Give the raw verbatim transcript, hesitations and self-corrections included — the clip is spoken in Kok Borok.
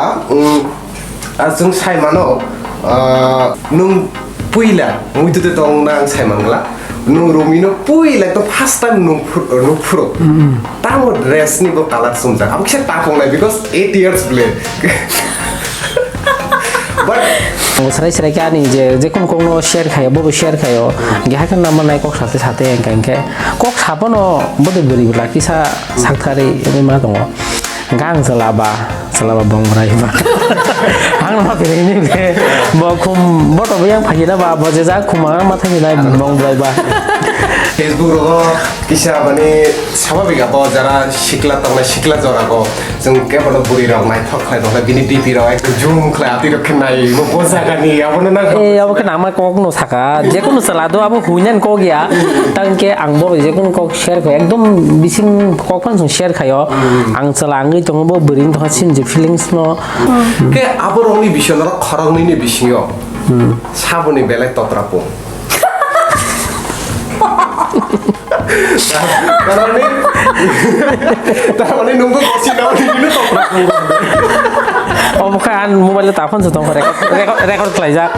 Ah, um, ah, chwng sai mano, ah, nwng puila muitu de tong na ang sai mangla. Nwng Romino puila ekdom first time nwng phur-, nwng phuru. Tamo dress ni bo colour sumjak. Abo kisa tapung nai because eight years bele. But Bo srai srai khe ani je, je kun kok no share khayo, bo bo share khayo. Ge hakhe nama nai kok sate sate engke engke. Kok sapono bo de bwrwi bwla kisa sakthari ema tongo. Gang chalaba, chalaba bongrai ba. Ang ma pere ni be. Bo khum, bo to yang phagi na ba, bo je ja khum ang ma thagi na bongrai ba. Facebook rogo kisa mani sababik abo jara sikla tongnai sikla jora go. Chwng kebono bwrwi rok naithok khlai tongkha bini D P rok ekdom zoom khlai atwi rok khe nai mo bo jaga ni abo no nang. Eh, abo khe nama kok no saka. Je kunu chala do abo huinan kok ya. Tang ke ang bo je kunu kok share kho. Ekdom bising kok phan song share khayo. Ang chala angwi tongo bo bwrwi ni tokha sin je feelings no. Ke abo rokni bisingo norok khoroknwi ni bisingo saboni belai totra pung. Tarmani, tarmani nunggu kosi na nini totra pung. Omo kha an mobile ta phone se tong record, record, record khlaijak.